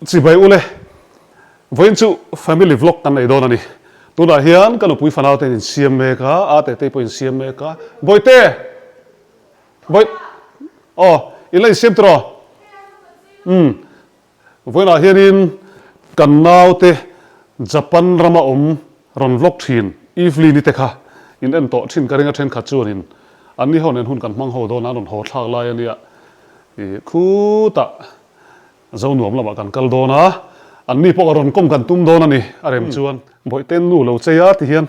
Chibai ule, vawiin chu family vlog kan nei dawn a ni. Tunah hian ka nupui fanau te in siam mek a, a tetei pawh in siam mek a. Bawihte! Bawih. Aw, in la insiam tiraw? Umm. Vawiinah hianin kan naute Japan rama awm rawn vlog thin Evelyn-i te kha in en tawh thin ka ring a thenkhat chuanin anni ho nen hun kan hmang ho dawn a, an rawn haw thlak lai a nia. Ih khutah Zonuam lamah kan kal dawn a, anni pawh rawn kawm kan tum dawn a ni a rem chuan. Bawihten nu lo chei a ti hian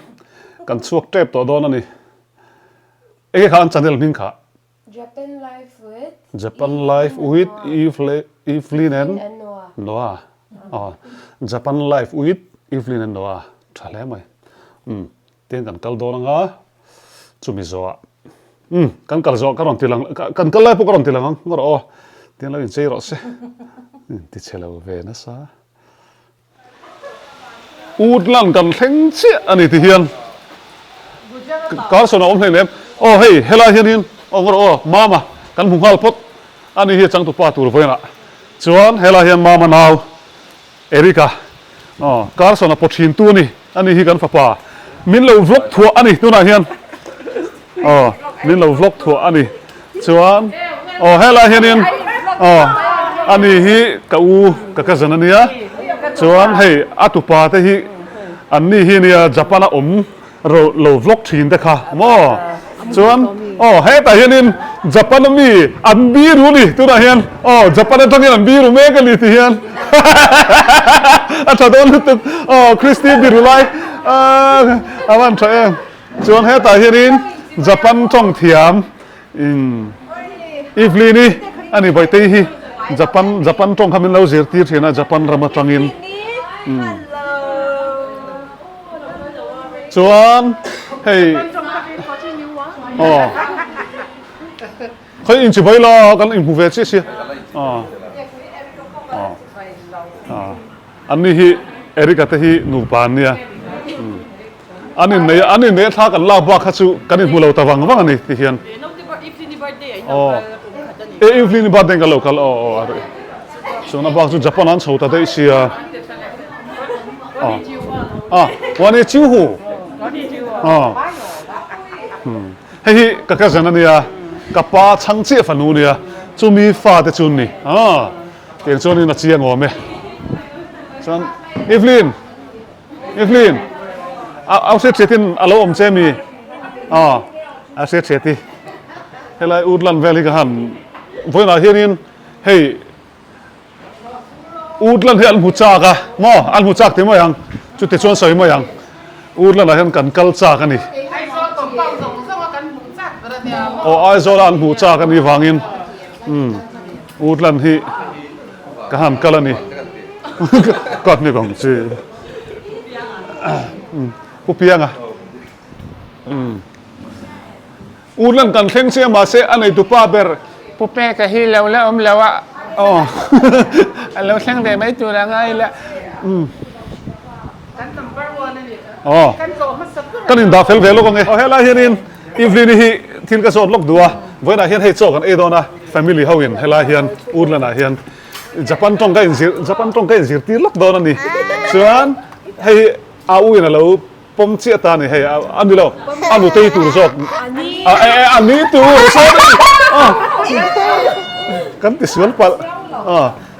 kan chhuak tep tawh dawn a ni. Enge kha an channel hming kha? Japan Life with Japan Life with Evelyn and Noah. Aw, Japan Life with Evelyn and Noah. Tha hle mai. Umm, tiang kan kal dawn anga chumi zawhah umm kan kal zawh ka rawn ti lang kan kal lai pawh ka rawn ti lang ang ngawt aw. Tiang lo inchei rawh se. Inti chhe lo ve nasa. Woodland kan thleng chiah a ni ti hian Carson a awm hleinem. Aw hei helai hianin aw ngawr aw Mama kan hmu nghal phawt a ni hi a changtupa tur vawiinah chuan helai hian Mama nau Eric-a aw Carson a paw thin tu a ni a ni hi kan fapa min lo vlog thuah a ni tunah hian. Aw min lo vlog thuah a ni chuan aw helai hianin aw ani hi ka u ka cousin a nia chuan hei a tupa te hi an ni hi nia Japan a awm ro lo vlog thin te kha maw chuan aw hetah hianin Japan a mi an biru a ni tunah hian aw Japan atangin an biru mek a ni ti hian a tha dawn lutuk aw Christy biru lai a van tha em. Chuan hetah hianin Japan tawng thiam in Evelyn-i a ni Bawihtei hi Japan Japan tawng kha min lo zirtir thin a Japan ram atangin chuan hei aw khawi inchibai la kan inhmu ve chiah sia aw aw aw anni hi Eric-a te hi nupa an nia. An innei a, an innei a thla kan lak bak kha chu kan inhmu lo ta vang vang a ni ti hian. Aw, e Evelyn-i birthday ka lo kal aw aw a rih. Chuan a bak chu Japan an chho ta daih sia. Aw, ah, wan e chiu hu. Aw, hmm, hei hi ka cousin a nia, ka pa chhang chiah fanu a nia, chumi fa te chu an ni. Aw, tiang chuanin a chiang awm e. Chuan Evelyn. Evelyn, a hriat hriatin a lo awm che mi? Aw, a hriat hriati. Helai Woodland vel hi ka han vawiinah hianin hei Woodland hi an hmu chak a maw? An hmu chak ti mai ang, chuti chuan sawi mai ang. Woodland ah hian kan kal chak a ni. Aw, Aizawl a an hmuh chak a nih vangin umm Woodland hi Ka han kal a ni. Ka hnek ang che. Pu Pianga. U lan kan thleng che mahse a neitu pa ber. Pu Peka hi lo la awm lo a. Aw. A lo thleng ve mai tur a ngai la. Aw. Kan indah fel ve lawk ang e. Aw helai hianin Evelyn-i hi thil ka zawt lawk duh a, vawiinah hian hei chaw kan ei dawn a, family ho in helai hian Woodland ah hian Japan tawng ka inzir Japan tawng ka inzirtir lawk dawn a ni. Chuan hei a u in a lo pawm chiah ta a ni hei a ni lo a nutei tur zawk a e e a ni tur sorry kan ti sual palh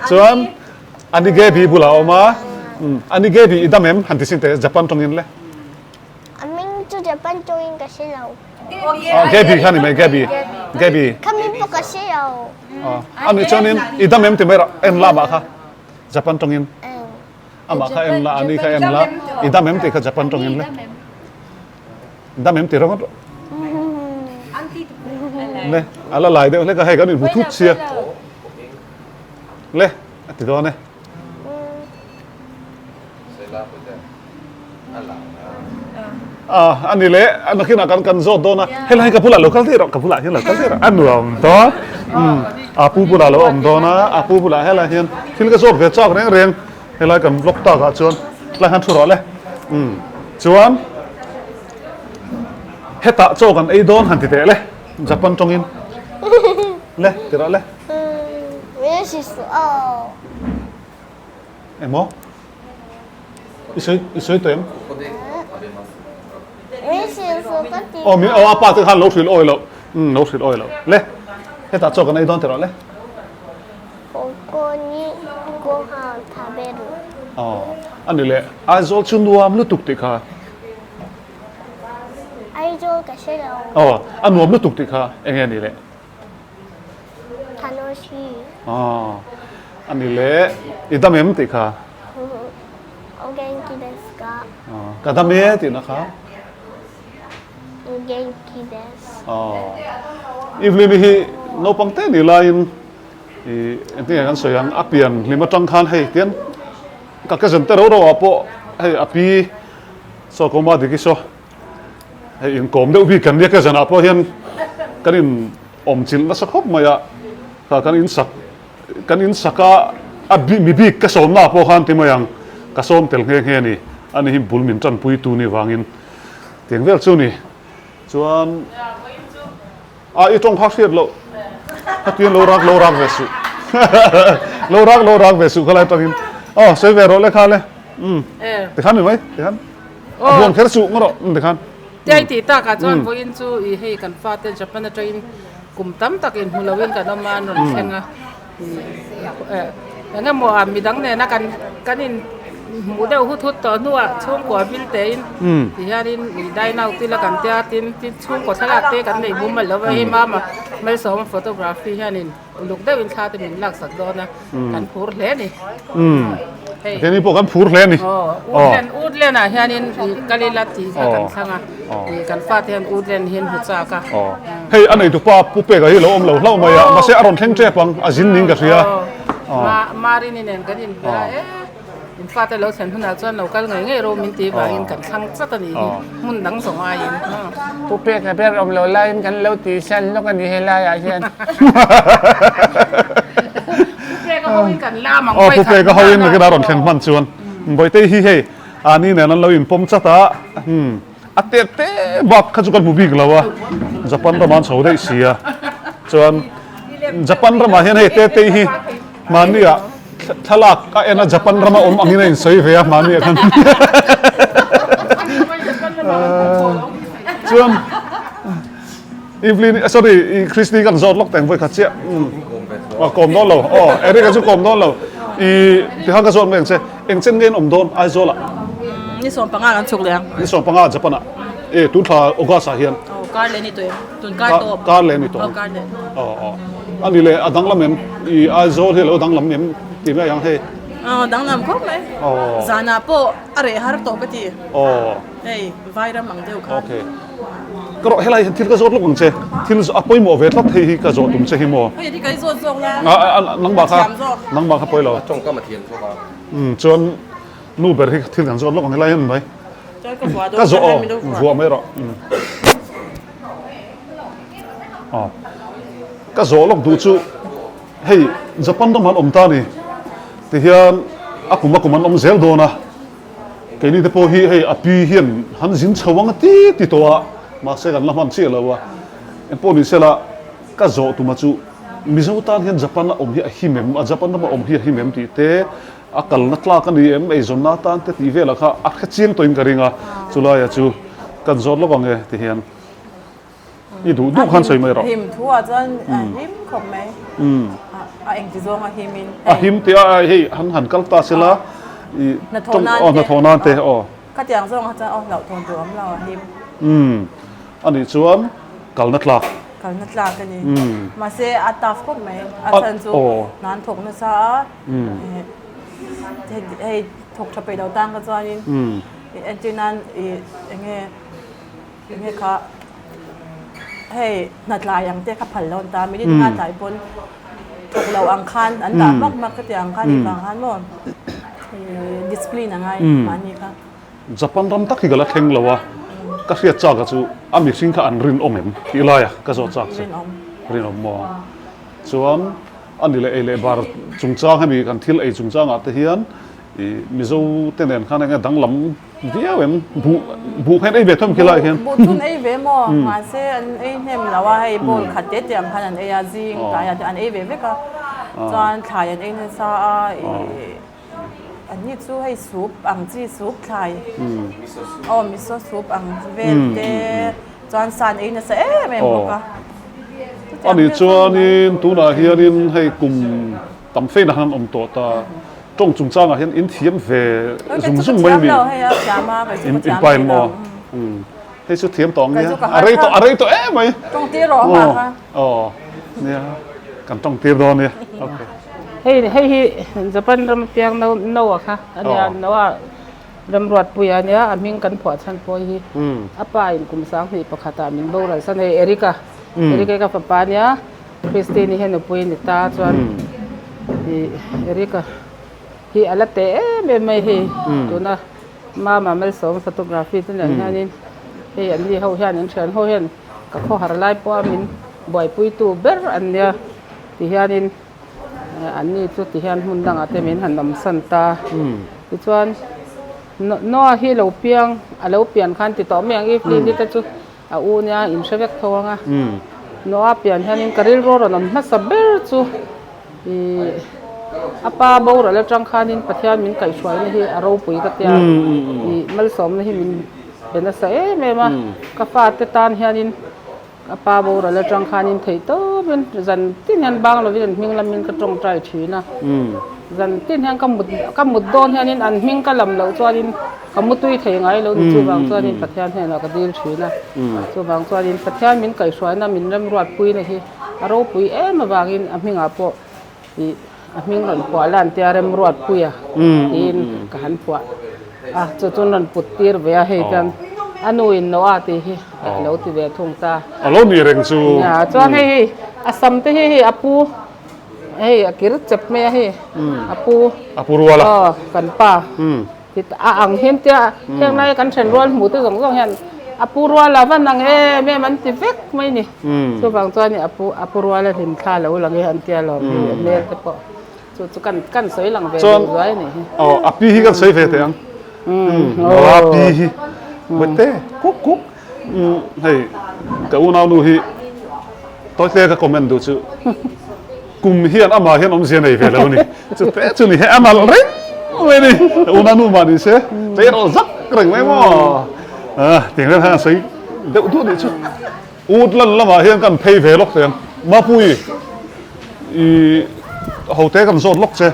chuan ani Gaby bulah a awm a ani Gaby i dam em han ti sin teh Japan tawngin le. A hming chu Japan tawngin ka hre lo. Ah, Gaby kha ni mai, Gaby. Gaby. Ka hming pawh ka hre lo. Ah, a nih chuanin i dam em ti mai rawh, en la amah kha. Japan tawngin. Amah kha en la, ani kha en la. I dam em tih kha Japan tawngin le. Dam em ti rawh ngawt rawh. Le, a la lai deuh hlek a, hei kan inhmu thut sia. Le, a ti dawn e. Ah, ani le, nakinah kan kan zawt dawn a, helai hi ka bulah lo kal daih rawh, ka bulah hian lo kal daih rawh, a nuam dawn. Umm, a pu bulah lo awm dawn a, a pu bulah helai hian thil ka zawt ve chak reng reng, helai kan vlog takah chuan tlai khan thu rawh le. Umm, chuan hetah chaw kan ei dawn han ti teh le, Japan tawngin le ti rawh le. Umm, min hri suh aw. Engmaw? I sawi i sawi tawh em? Min hrilh suh ka ti. Aw min aw a pa te khan lo hrilh awi loh. Umm lo hrilh awi loh. Le hetah chaw kan ei dawn tiraw le. Koko ni gohan taberu. Aw a ni le Aizawl chu nuam lutuk tih kha. Aizawl ka hre lo. Aw a nuam lutuk tih kha eng nge ni le? Tanoshi. Aw a ni le i dam em tih kha. O genki desu ka? Aw ka dam e tihna kha. O genki desu. Aw Evelyn hi naupang te ni laiin i engtin nge kan sawi ang a pian hlim atang khan hei tian ka cousin te rau rau ah pawh hei a pi saw kawma dik hi saw Hei inkawm deuh bik kan nia ka zanah pawh hian kan in awm chilh nasa khawp mai a, kha kan in sak kan in sak a a mi bik ka sawmna ah pawh khan ti mai ang ka sawm tel nghe nghe a ni, ani hi bul min tanpui tu ni vangin tiang vel chu ni chuan a i tawng kha hriat loh khatiang lo rak lo rak ve suh lo rak lo rak ve suh khalai tangin aw sawi ve rawh le kha le umm tikhan ni mai tikhan. A huam kher suh ngawt rawh ti khan. Tiai tih takah chuan vawiin chu i hei kan fate Japan atangin kum tam tak inhmu loin kan awm a an rawn thleng a eng emaw ah midang nena kan kan in hmuh deuh hut hut tawh hnuah chhungkua vil tein ti hianin i dine out ila kan tia tin tin chhungkaw thlalak te kan nei bum a lo va hei mama Malsawma photography hianin Uluk deuhin thla te min laksak dawn a, kan phur hle a ni. Hei. Keini pawh kan phur hle a ni. Aw, Woodland, Woodland ah hianin kal ila tih kha kan thlang a, kan fate hian Woodland hi an hmu chak a. Aw, hei a neitu pa Pu Peka hi lo awm lo hlauh mai a, mahse a rawn thleng tep ang, a zin ning ka hria. Aw, Marini nen kan inbia e. In fate lo thlen hunah chuan lo kal ngei ngei ro min tih vangin kan thlang chat a nih hi, hmun dang zawng aiin. Pu Peka ber awm lo laiin kan lo tihsan lawk a ni helaiah hian. Pu Peka hoin kan lam ang Aw Pu Peka hoin nakin a rawn thlen hman chuan Bawitei hi hei ani nen an lo inpawm chat a, a tet te bak kha chu kan hmu bik lo a, Japan ramah an chho daih si a, chuan Japan ramah hian hei Tetei hi mahni ah Thlalak a en a Japan rama awm angin a insawi ve a hmani ah khan. Chuan Evelyn sorry i Christy kan zawt lawk teng vawi khat chiah. A kawm dawn lo. Aw Eric a chu kawm dawn lo. I tikhan ka zawt mai ang che. Eng chen nge in awm dawn Aizawl ah? Ni 15 kan chhuk leh ang. Ni 15 Japan ah. E tun thla August ah hian. Aw kar leh ni tawh em? Tun kar tawp. Kar leh ni tawh. Aw kar leh. Aw aw. A ni le a danglam em? I Aizawl hi a lo danglam em ti mai ang hei. Aw danglam khawp mai. Aw. Zanah pawh a reh har tawh ka ti. Aw. Hei Vairam ang deuh khan. Okay. Ka rawh helai hian thil ka zawt lawk ang che. Thil a pawimawh ve tlat hei hi ka zawh tum che hi maw. Hei hi ka i zawt zawk la. A a nangmah kha Thiam zawk. nangmah kha pawi lo. Tawngkam a thiam zawk a. Umm chuan nu ber hi thil kan zawt lawk ang helai hian mai. Chuan ka vuah dawn Ka zawh aw vuah mai rawh. Umm. Aw ka zawh lawk duh chu hei Japan ram an awm ta ni tihian a kum a kum an awm zel dawn a keini te pawh hi hei a pi hian han zin chho ang ti ti tawh a mahse kan la hman chiah lo a engpawh ni sela ka zawh tuma chu Mizo tan hian Japan a awm hi a him em a Japan rama awm hi a him em tih te a kalna tlak a ni em eizawnna atan te tih velah kha a hre chiang tawhin ka ring a chulaia chu kan zawt lawk ang e tihian. I duh duh khan sawi mai rawh. Him thu ah chuan a him khawp mai. A engti zawng a him in. A him tih a hei han han kal ta sela i Hnathawh nan te. Hnathawh nan te aw. Khatiang zawng ah chuan aw hlauhthawn tur awm lo a him. Umm anih chuan kalna tlak. Kalna tlak a ni. Mahse a tough khawp mai. A chhan chu hna an thawk nasa a. Hei thawk tha peih lo tan kha chuanin entir nan i enge Enge kha hei hnatlai ang te kha phal lo an ta minute nga tlai pawn thawk lo ang khan an dah hmak hmak ka ti ang khan ih vang khan maw discipline a ngai mahni kha. Japan ram tak hi ka la thleng lo a, ka hriat chak a chu a mihring kha an rinawm em tih lai a ka zawh chak che. Rinawm. Rinawm maw? Chuan a ni leh ei leh bar chungchang hemi kan thil ei chungchangah te hian ih Mizo te nen khan enge danglam Viau em? Buh buh khan ei ve thawm khi lai hian. Buh chun ei ve maw? Mahse an ei hnem lo a, hei bowl khat te te ang khan an ei a, zing tlaiah te an ei ve vek a, chuan thlai an ei nasa a, ih hi chu hei soup ang chi soup thlai aw miso soup ang vel te chuan sa an ei nasa em em bawk a. Ani chuanin tunah hianin hei kum tam fein a han awm tawh ta tawng chungchangah hian in thiam ve zung zung mai mi in in pain maw hei chu thiam tawh ang nia a rei tawh a rei tawh em mai tawng tir rawh amah kha aw nia kan tawng tir dawn nia okay hei hei hi Japan ram piang no Noah kha ania Noah Ramruatpuia ania a hming kan phuah chhan pawh hi a pa in kum 21 ah min boral san hei Erika Erika ka fapa ania Christine hi nupui ni ta chuan ih Erika hi a la teh em em mai hei tuna Mama Malsawm photography te nen hianin hei an ni ho hian an thian ho hian ka khawhar lai pawha min buaipuitu ber an nia ti hianin an ni chu ti hian hmun dangah te min han awmsan ta tichuan Noah hi lo piang a lo pian khan ti tawh mai ang Evelyn te chu A u nia in hre vek tho ang a. Noah pian hianin ka rilru a rawn awm hmasa ber chu ih a pa boral atang khanin Pathian min kaihhruaina hi a ropui ka tia ih malsawmna hi min pe nasa em em a. Ka fate tan hianin a pa boral atang khanin theih tawpin zan tin hian bang lovin an hming lamin ka tawngtai thin a. Zan tin hian ka mut ka mut dawn hianin an hming ka lam loh chuanin Ka mutui thei ngai lo ni chuvang chuanin Pathian hnenah ka dil thin a, chuvang chuanin Pathian min kaihhruaina min remruatpuina hi a ropui em avangin a hmingah pawh ih a hming rawn phuah lan tia remruatpuia tiin ka han phuah a, chu chuan rawn put tir ve a hei chuan a nu in Noah tih hi a lo ti ve thung ta. A lo ni reng chu. Nia chuan hei hei a sam te hi hei a pu. Hei a kir chep mai a hei a pu a pu rual a aw kan pa a ang hian tia heng lai kan then rual hmuh te zawng zawng hian a pu rual a van ang em em an ti vek mai ni chuvang chuan a pu a pu rual a hlim thla lo lang e an tia lawm hei a hmel te pawh chu chu kan kan sawi lang ve duh zuai a ni hi aw a pi hi kan sawi ve teh ang a pi hi bawihte kuk kuk Hei ka unau nu hi tawi ka comment duh chu kum hian amah hian awmzia nei ve lo a ni chu te chu ni he a nalh reng mai ni ka unau nu mah ni se tlei erawh zak reng mai maw tiang hian a sawi deuh duh nih chu Woodland lamah hian kan phei ve lawk teh ang Mapui i hote kan zawt lawk che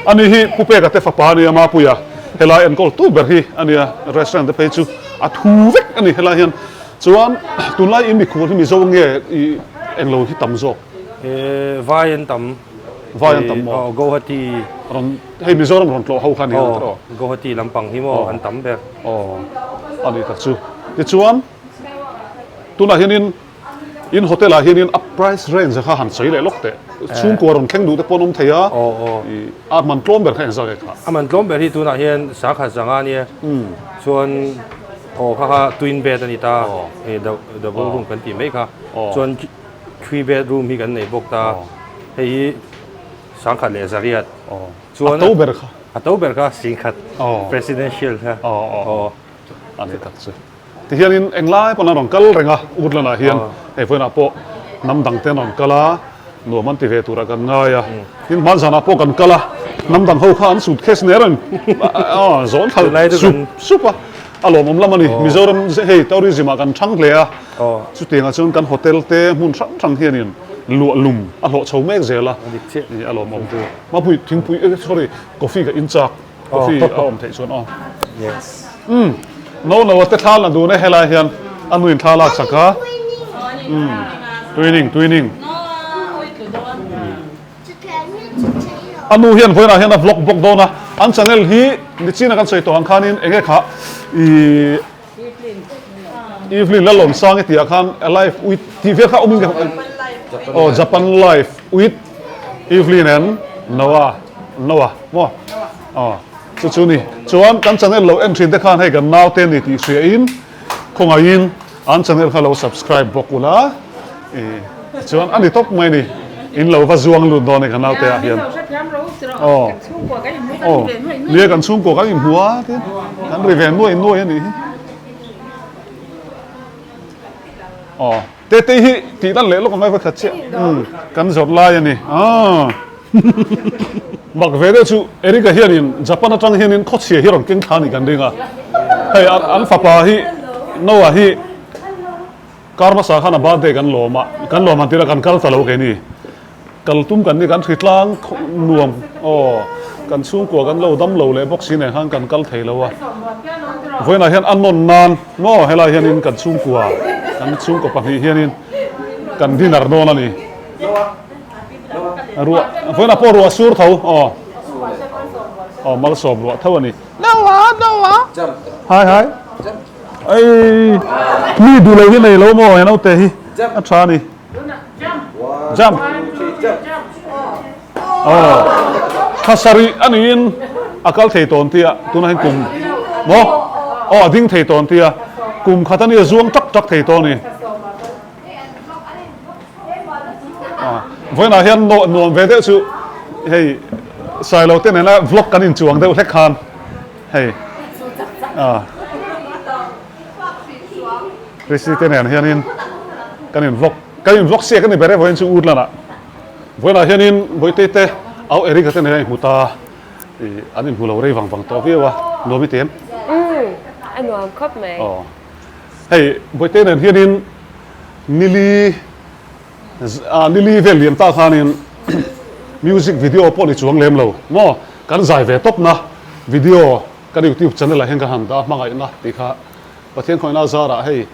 ani hi Pu Peka te fapa a nia Mapuia helai enkawl tu ber hi a nia restaurant te phei chu a thu vek a ni helai hian chuan tunlai in mikhual hi Mizo nge i englo hi tam zawk Vai an tam Vai an tam maw Guwahati rawn hei Mizoram rawn tlawh ho kha ni ang tawh Guwahati lampang hi maw an tam ber aw a ni tak chu tichuan tunah hianin In hotel ah hianin a price range kha han sawi leh lawk teh. Chhungkua rawn thleng duh te pawh an awm thei a, a man tlawm ber kha engzah nge kha? A man tlawm ber hi tunah hian sangkhat zanga ania, chuan aw kha kha twin bed a ni ta, double room kan tih mai kha, chuan three bed room hi kan nei bawk ta, hei hi sangkhat leh zariat, chuan a to ber kha? A to ber kha singkhat presidential kha. A ni tak chu. Tihianin englai pawn an rawn kal reng a, Woodland ah hian hei vawiinah pawh hnam dang te an rawn kal a, nuam an ti ve turah kan ngai a. Tin hman zanah pawh kan kal a, hnam dang ho kha an suitcase nen rawn zawn thla sup sup a, a lawmawm lam a ni. Mizoram hei tourism ah kan thang hle a, chutiangah chuan kan hotel te hmun hrang hrang hianin luah lum a hlawh chho mek zel a, a lawmawm. Mapui thingpui sorry coffee ka in chak. Coffee a awm theih chuan aw. Yes. Umm. No no a te thla la dun e helai hian a nuin thla lak sak a. Umm. Tuining tuining. A nu hian vawiinah hian a vlog bawk dawn a. An channel hi nichina kan sawi tawh ang khanin enge kha ih Evelyn Lalawmsang i tih ah khan a live with tih vel kha awmin ka aw Japan live with Evelyn and Noah Noah maw aw chu chu ni chuan kan channel lo en thin te khan hei kan naute ni tih hria in khawngaihin an channel kha lo subscribe bawk ula ih chuan a ni tawp mai ni in lo va zuang lut dawn e kan naute ah hian aw aw nia kan chhungkua kan inhmu a tin kan ri ve nuai nuai a nih hi aw tete hi tih lan leh lawk a ngai va khat chiah kan zawrh lai a ni aw. Mak ve deuh chu Eric-a hianin Japan atang hianin khawchhia hi rawn keng thla a nih kan ring a. Hei an fapa hi Noah hi kar hmasa khan a birthday kan lawm a, kan lawm han tir a kan kal ta lo keini. Kal tum kan ni kan hri tlang nuam aw kan chhungkua kan lo dam lo leh bawk si nen khan kan kal thei lo a. Vawiinah hian a nawn nan maw helai hianin kan chhungkua kan chhungkaw pahnih hianin kan dinner dawn a ni. Ruah vawiinah pawh ruah sur tho aw aw malsawm ruah tho a ni. Hai hai ei mi duh lo hi nei lo maw he naute hi a tha a ni. Jump. Aw. Thla sarih a niin a kal thei tawn tia tunah hian kum maw aw a ding thei tawn tia kum khat a nia zuang tak tak thei tawn a ni. Vawiinah hian nuam ve deuh chu hei Sailo te nena vlog kan inchuang deuh hlek khan hei ah. Christy te nen hianin kan in vlog kan in vlog siak a ni ber e vawiin chu Woodland ah vawiinah hianin Bawihte te au Erica te nen a inhmu ta ih an inhmu lo rei vang vang tawh viau a nuam i ti em? Umm a nuam khawp mai. Aw hei Bawihte nen hianin nili ah nili vel liam ta khanin music video pawh ni chuang lem lo maw kan zai ve tawp na video kan youtube channel ah hian ka han dah a hmangaihna tih kha Pathian khawihna zarah hei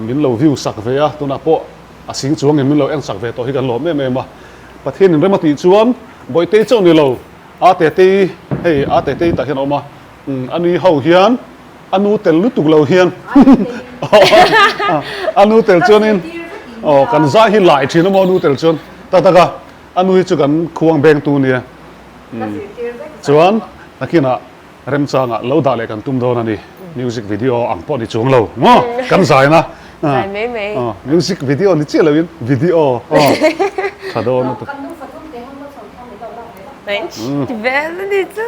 min lo view sak ve a, tunah pawh a sing chuangin min lo en sak ve tawh hi kan lawm em em a. Pathian in rem a tih chuan Bawihtei chauh ni lo, a tetei hei a tetei tah hian a awm a, a ni ho hian a nu tel lutuk lo hian a nu tel chuanin aw kan zai hi lai thin a maw a nu tel chuan tak tak a, a nu hi chu kan khuang bengtu nia chuan nakinah Remchangah lo dah leh kan tum dawn a ni. Music video ang pawh ni chuang lo maw? Kan zaina. Zai mai mai. Music video ni chiah loin video aw tha dawn lutuk. Ti vel a ni chu.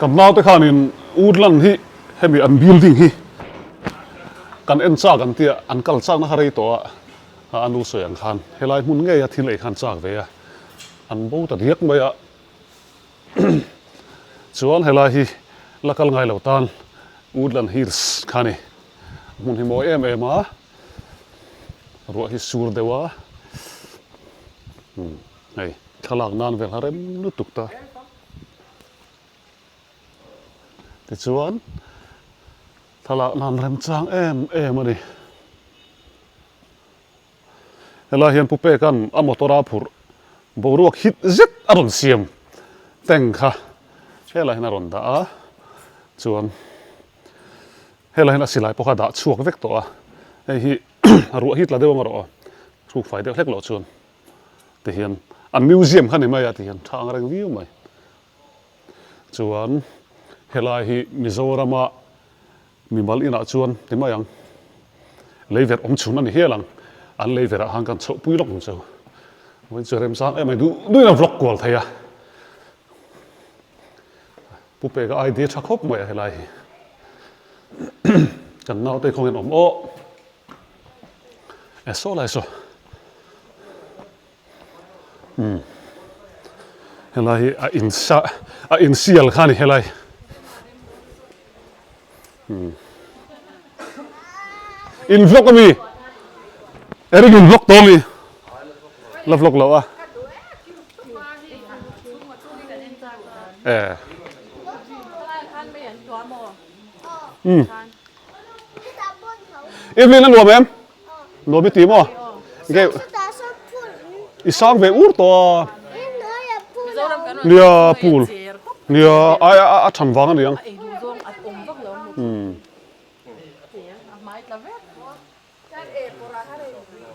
Kan naute khanin Woodland hi hemi an building hi kan en chak an tia an kal chakna kha rei tawh a a nu sawi ang khan helai hmun ngeia thil ei khan chak ve a an bo ta diak mai a. Chuan helai hi la kal ngai lo tan Woodland Hills kha a ni. A hmun hi mawi em em a, ruah hi sur deuh a, hei thlalak nan vel a rem lutuk ta. Tichuan thlalak nan remchang em em a ni. Helai hian Pu Peka'n a motor a phurh boruak hit zet a rawn siam tank kha helai hian a rawn dah a, chuan helai hian a silai pawh kha a dah chhuak vek tawh a, hei hi a ruah hi tla deuh ang erawh a hruk fai deuh hlek loh chuan tihian an museum kha ni mai a tihian tha ang reng viau mai. Chuan helai hi Mizorama Mimal inah chuan ti mai ang, leiverh awm chhun a ni hial ang, an leiverh ah khan kan chhoh pui lawk ang chu. Vawiin chu remchang em mai duh duhin a vlog kual thei a. Pu Peka idea tha khawp mai a helai hi. Kan naute khawngin awm aw. E saw lai saw. Umm helai hi a in sa a in sial kha a ni helai umm in vlog ami Eric in vlog tawh ami la vlog loh a e umm Evelyn a nuam em? Nuam i ti maw? Nge i sang ve ur tawh a. Nia pool. Nia ai a than vang a ni ang.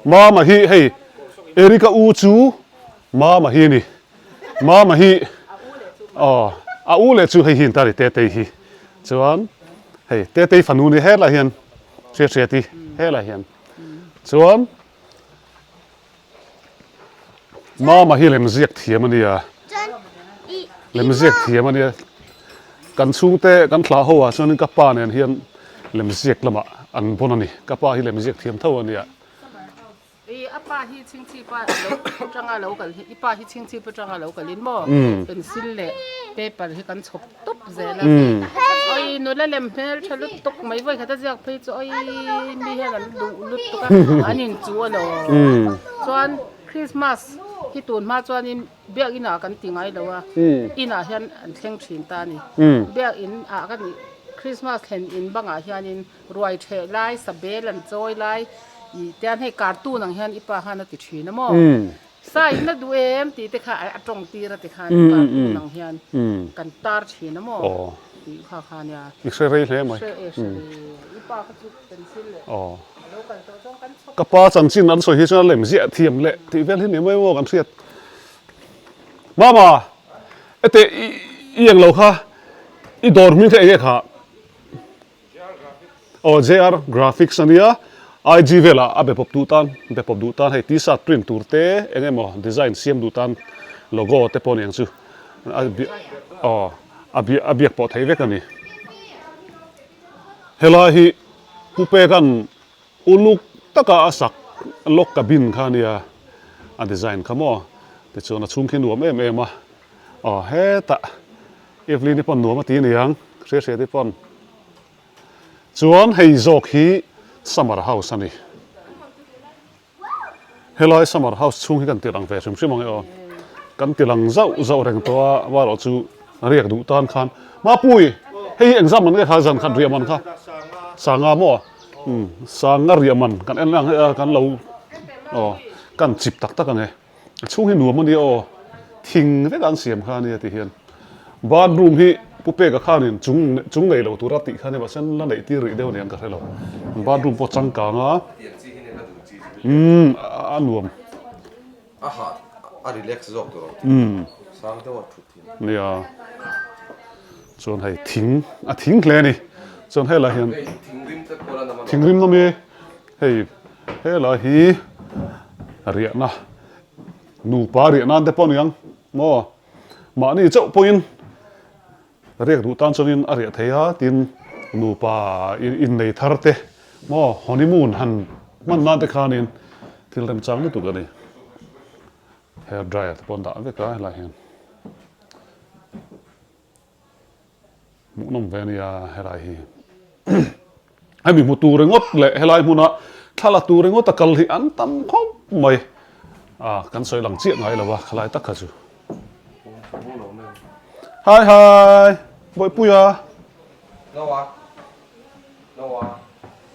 Mama hi hei Erica u chu Mama hi a ni. Mama hi aw a u leh chu hei hi an ta a ni Tetei hi. Chuan hei Tetei fanu ni helai hian Hriat hriat i helai hian chuan Mama hi lemziak thiam a nia lemziak thiam a nia kan chhungte kan thlah ho ah chuanin ka pa nen hian lemziak lamah an bawn a ni ka pa hi lemziak thiam tho a nia. I a pa hi chhingchhip a lo atanga lo kal hi i pa hi chhingchhip atanga lo kalin maw pencil leh paper hi kan chhawp tawp zel a oi nula lem hmel tha lutuk mai vawi khat a ziak phei chu oi mi hian an duh lutuk a an inchu a lo chuan Christmas hi tun hma chuanin biakin ah kan ti ngai lo a inah hian an thleng thin ta a ni biakin ah ka nih Christmas thlen in bangah hianin Ruai ṭheh lai, sabel an chawi lai ih tian hei cartoon ang hian i pa khan a ti ṭhin a maw? Sa in a duh em tih te kha a ṭawng tir a ti khan cartoon ang hian kan tar ṭhin a maw tih kha kha nia. I hre rei hle mai. Hre e hre rei e. I pa kha chu pencil leh a lo kal tawh chuan kan chhawp. Ka pa chanchin an sawi hi chuan a lem ziah thiam leh tih vel hi ni mai maw kan hriat. Mama, ete i englo kha i dawr hming kha enge kha? Aw JR Graphics a nia, IG velah a be pawp duh tan, be pawp duh tan hei t-shirt print tur te eng emaw design siam duh tan logo te pawh aniang chu a aw a biak a biak pawh theih vek a ni. Helai hi Pu Peka'n uluk taka a sak log cabin kha a nia, a design kha maw tichuan a chhung khi nuam em em a, aw hetah Evelyn-i pawn nuam a ti aniang, hria hria te pawn. Chuan hei zawk hi summer house a ni. Helai summer house chhung hi kan ti lang ve hrim hrim ang e aw. Kan ti lang zauh zauh reng tawh a, amaherawh chu riak duh tan khan Mapui, hei hi engzam man nge kha zan khat riah man kha? Sanga maw? Umm, sanga riah man kan en ang e a, kan lo aw kan chip tak tak ang e. A chhung hi nuam a nia aw, thing vek an siam kha a nia ti hian bathroom hi Pu Peka khanin chung chung nei lo tura tih kha a nia mahse an la neih tir rih deuh a niang ka hre lo, bathroom pawh changkang a, umm a nuam. A hah a relax zawk tur ang sang deuh a thut thin. Nia chuan hei thing a thing hle a ni chuan helai hian thingrim nawm i. Hei helai hi riahna nupa riah nan te pawh a ni ang maw mahni chauh pawhin riak duh tan chuanin a riah thei a tin nupa innei thar te maw honeymoon han hman nan te khanin thil remchang lutuk a ni hair dryer te pawh an dah vek a helai hian. Hmuhnawm ve ania helai hi. Hemi hmu tur ringawt leh helai hmuna thla la tur ringawt a kal hi an tam khawp mai. A kan sawi lang chiah ngai lo a khalai tak kha chu. Hi hi Bawihpuia. Noah Noah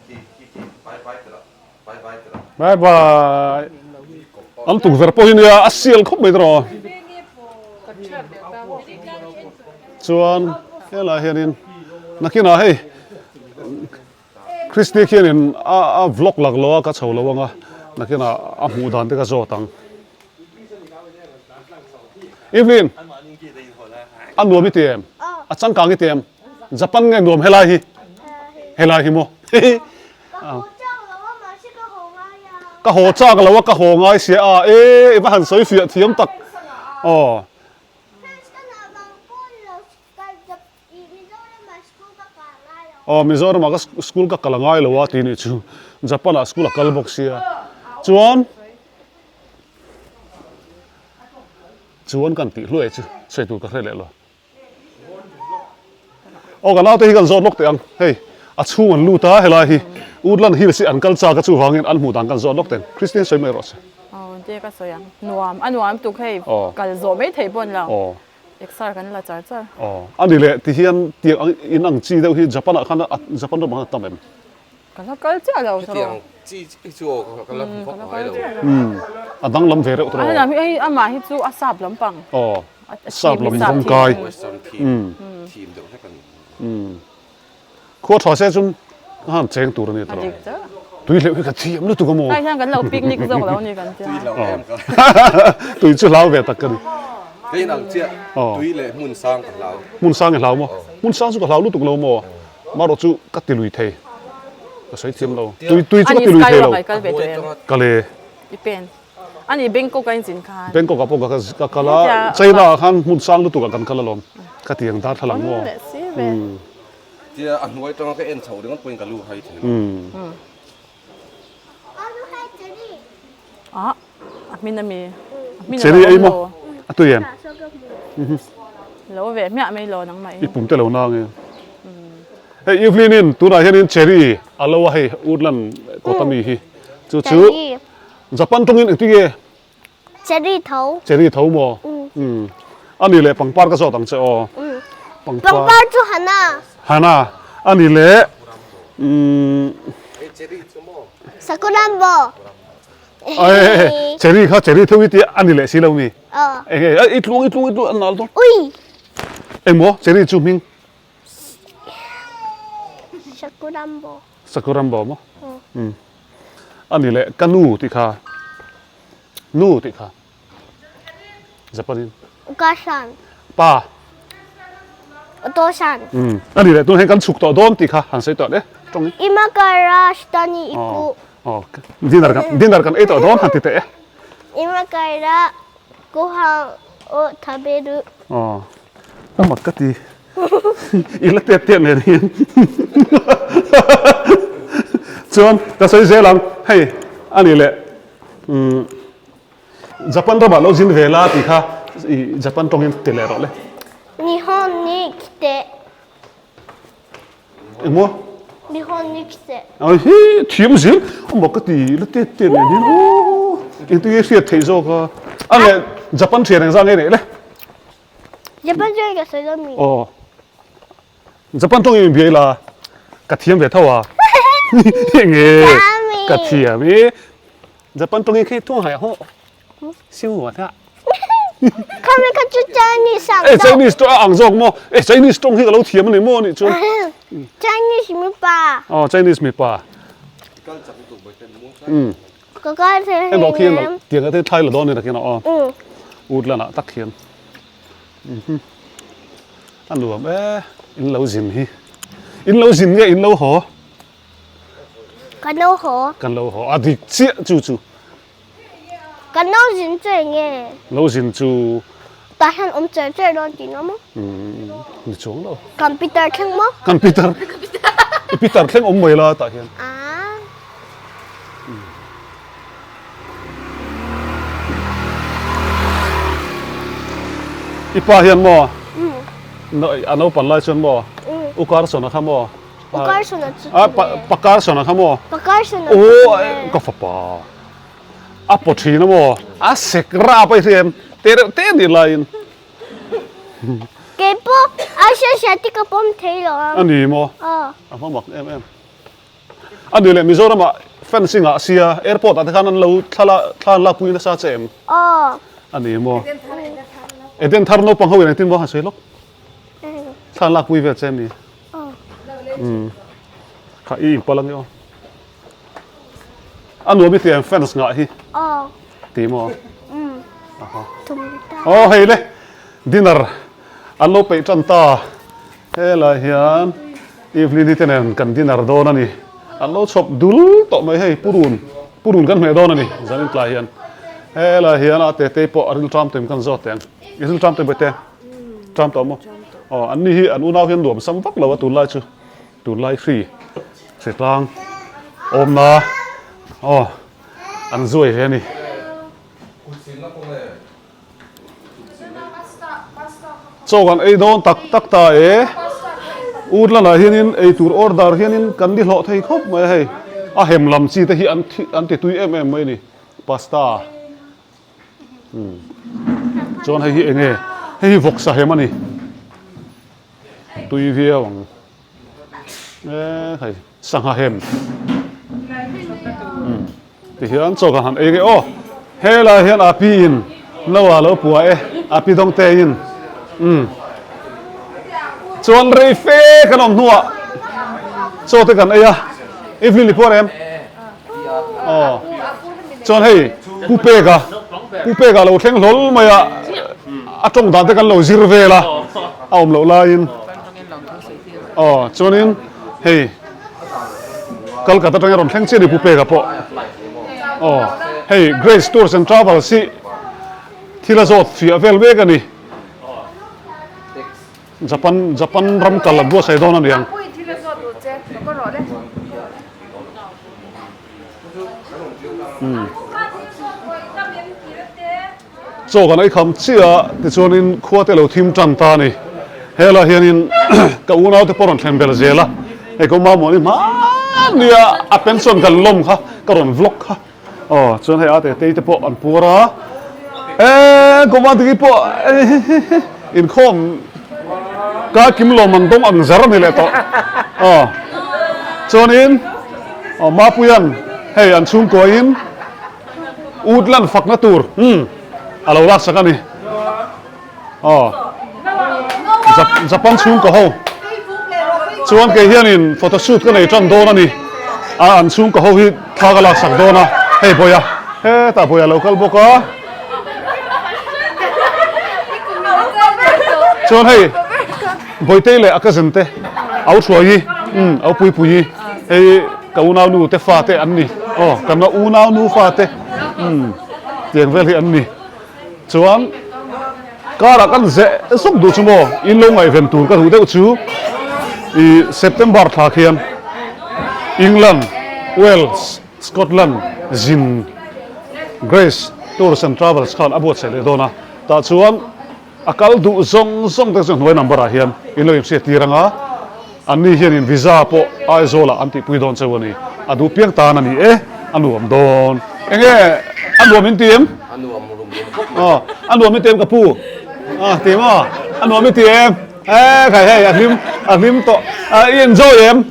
ki ki ki bye bye tira bye bye tira. Bye bye. An tukverh pawh hi nia a sial khawp mai tiraw. Chuan helai hianin nakinah hei Christy khianin a a vlog lak lo a ka chho lo anga nakinah a hmuh dan te ka zawt ang. Evelyn a nuam i ti em? A changkang i ti em? Japan nge nuam helai hi? Helai hi maw? Ka haw chak lo a ka haw ngai sia a e i va han sawi fiah thiam tak aw. Aw Mizoram ah ka school ka kal a ngai lo a tih nih chu Japan ah school a kal bawk sia chuan chuan kan tih hluai chu sawi tur ka hre leh lo. Aw ka naute hi kan zawt lawk teh ang hei a chhung an lut a helai hi Woodland Hills hi an kal chak a chuvangin an hmuh dan kan zawt lawk teh ang Christine sawi mai rawh se. Aw tia ka sawi ang nuam a nuam tuk hei kal zawh mai thei pawh an lo exer kan la char char. Aw a ni leh tihian tiang ang in ang chi deuh hi Japan ah khan Japan ram ah khan a tam em? Ka la kal chiah lo tawh. Hetiang chi hi chu aw ka la hmu vak ngai lo. A danglam ve reuh tawh. A hei amah hi chu a sap lampang. Aw sap lam rawng kai. Western theme theme deuh hlek a ni. Khua tha se chun ka han cheng tur a ni tawh. Tui hleuh hi ka thiam lutuk a maw. Hei hian kan lo picnic zawk lo a ni kan tia. Tui hlau em ka. Tui chu hlau ve tak ka ni. Ka inang chiah tui leh hmun sang ka hlau. Hmun sang i hlau maw? Hmun sang chu ka hlau lutuk lo maw? Marawh chu ka ti lui thei, ka sawi thiam lo. Tui tui chu ka ti lui thei lo. Ka le. Bangkok ah pawh ka kal a, China ah khan hmun sang lutuk ah kan kal alawm. Ka ti ang darthlalang maw? Tia a hnuai atanga ka en chhoh ringawt pawhin ka lu hai thei lo. A a hmin ami a hmin Cherry ei maw? A tui em? Lo ve hmiah mai lo nangmah in. I pum te lo na nge. Hei Evelyn in tunah hianin cherry a lo a hei woodland kawt ami hi chu chu Japan tawngin engtin nge? Cherry tho. Cherry tho maw? Umm. Ani leh pangpar ka zawt ang che aw. Pangpar. Pangpar chu Hana. Hana. Ani leh umm. Sakurambo. Cherry kha cherry tho i tia ani leh si lo mi. Enge i tluang i tluang i tluang an nal dawn. Ui. Engmaw cherry chu hming? Sakurambo. Sakurambo maw? Umm. Ani leh ka nu tih kha nu tih kha Japan in. Ukasan. Pa. Otosan. Umm. Ani leh tun hian kan chhuk tawh dawn tih kha han sawi tawh le tawng in. Ima kara shita ni iku. Aw dinner kan dinner kan ei tawh dawn han ti teh e. Ima kara gohan o taberu. Aw a mak ka ti i la tet tet nen hian chuan ka sawi zel ang hei a ni leh umm Japan ramah lo zin ve la tih kha i Japan tawngin ti leh rawh le. Nihon ni kite. Engmaw? Nihon ni kite. Ai hi thiam zel a mak ka ti la tet tet nen hian aw engtin nge hriat theih zawk a a leh Japan thian engzah nge neih le? Japan chuan ka sawi dawn mi. Aw Japan tawng in biai la ka thiam ve tho a enge ka thiam i Japan tawng in khi thung hai ho siu wa tha Khami kha chu Chinese ang Eh Chinese tawng ang zawk maw eh Chinese tawng hi ka lo thiam ani maw anih chuan Chinese mipa Aw Chinese mipa Ka kal thei Hei khi tiang te thlai la dawn ni takin aw Woodland ah tak hian A nuam e in lo zin hi in lo zin nge in lo haw Kan lo haw Kan lo haw a dik chiah chu chu Kan lo zin chu eng nge? Lo zin chu Tah hian awm cher cher dawn tih na maw? Umm ni chuang lo. Kan pitar thleng maw? Kan pitar I pitar thleng awm mai la tah hian. Aaa. I pa hian maw? A naupan lai chuan maw? U Carson-a kha maw? U Carson-a chu A pa pa Carson-a kha maw? Pa Carson-a chu Aw ka fapa. A paw thin a maw? A sek rap a i hria em? Te reuh te nih laiin. Kei pawh a hria hria te ka pawm thei lo ang. A ni maw? Aw. A hma mak em em. A ni leh Mizoramah fencing ah sia airport ah te khan an lo thla la thla an lakpui nasa che em? Aw. A ni maw? Eden thar naupang ho in engtin maw han sawi lawk? Thla an lakpui vel che em ni? Umm. Kha i inpal ange aw. A nuam i ti em fans ngah hi? Aw. Ti maw? Umm. Aha. Tum ta. Aw hei le dinner an lo peih tan ta. Helai hian Evelyn i te nen kan dinner dawn a ni. An lo chhawp dul tawh mai hei purun purun kan hmeh dawn a ni zanin tlai hian. Helai hian a tete pawh a rilṭam tawh em kan zawt teh ang. I rilṭam tawh em Bawihte? Ṭam tawh maw? Aw an ni hi an unau hian nuam sam vak lo a tunlai chu. Tunlai hri hritlang awmna aw an zuai ve a ni. Chaw kan ei dawn tak tak ta e. Woodland ah hianin ei tur order hianin kan ni hlawh thei khawp mai a hei. A hem lam chi te hi an an ti tui em em mai a ni. Pasta. Chuan hei hi eng nge? Hei hi vawksa hem a ni. Tui viau ang. E hei sangha hem. Tihian chaw kan han ei nge aw. Helai hian a pi in no a lo pua e. A pi dawng te in. Umm. Chuan rei fe kan awm hnuah chaw te kan ei a. Evelyn i puar em? Aw. Chuan hei Pu Peka, Pu Peka lo thleng hlawl mai a, a tawng dan te kan lo zir vel a, a awm loh laiin. Aw, chuanin hei Kolkata atangin rawn thleng chiah a ni Pu Peka pawh. Aw, hei Grace Tours and Travels hi thil a zawt fiah vel mek a ni. Japan Japan ram kal an buatsaih dawn a ni ang. Umm. Chaw kan ei kham chiah a, tichuanin khua te lo thim tan ta a ni. Helaiah hianin ka unaute pawh rawn thlen bel zel a, hei ka mamawh ni hmannia a pension kan lawm kha ka rawn vlog kha. Aw chuan hei a te tei te pawh an puar a, eee Gomantiki pawh inkhawm ka kim lawm an dawng ang zar a ni leh tawh. Aw chuanin aw Mapuia'n hei an chhungkuain Woodland fakna tur umm a lo laksak a ni. Aw Japan chhungkaw ho chuan kei hianin photo shoot ka nei tan dawn a ni. A an chhungkaw ho hi thla ka laksak dawn a, hei Bawia hetah Bawia lo kal bawk a. Chuan hei Bawitei leh a cousin te au Hruaii umm au Puipuii hei Ka unaunu te fate an ni. Aw, kan unaunu fate umm tiang vel hi an ni. Chuan car ah kan zeh zawk duh chu maw in lo ngaihven tur ka duh deuh chu ih September thla khian England, Wales, Scotland zin Grace Tours and Travels khan a buatsaih leh dawn a, tah chuan A kal duh zawng zawng te chu hnuai number ah hian in lo inhriat tir ang a, anni hianin visa pawh Aizawl ah an tihpui dawn cheu a ni. A duh piang tan a ni e, a nuam dawn. Enge a nuam in ti em? A nuam rum rum khawp mai. Aw, a nuam i ti em ka pu? A ti maw? A nuam i ti em? E khai hei a hlim a hlim tawh. I enjoy em?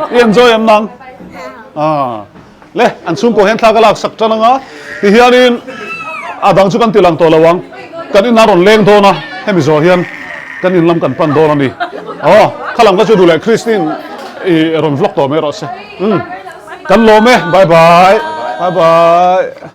I enjoy em nang? A. Le, an chhungkaw hian thla ka lak sak tan anga, tihianin a dang chu kan ti lang tawh lo ang, kan in a rawn leng dawn a, hemi zawh hian kan in lam kan pan dawn a ni. Aw, kha lam kha chu duh leh Christine i rawn vlog tawh mai rawh se. Umm, kan lawm e, bye bye, bye bye.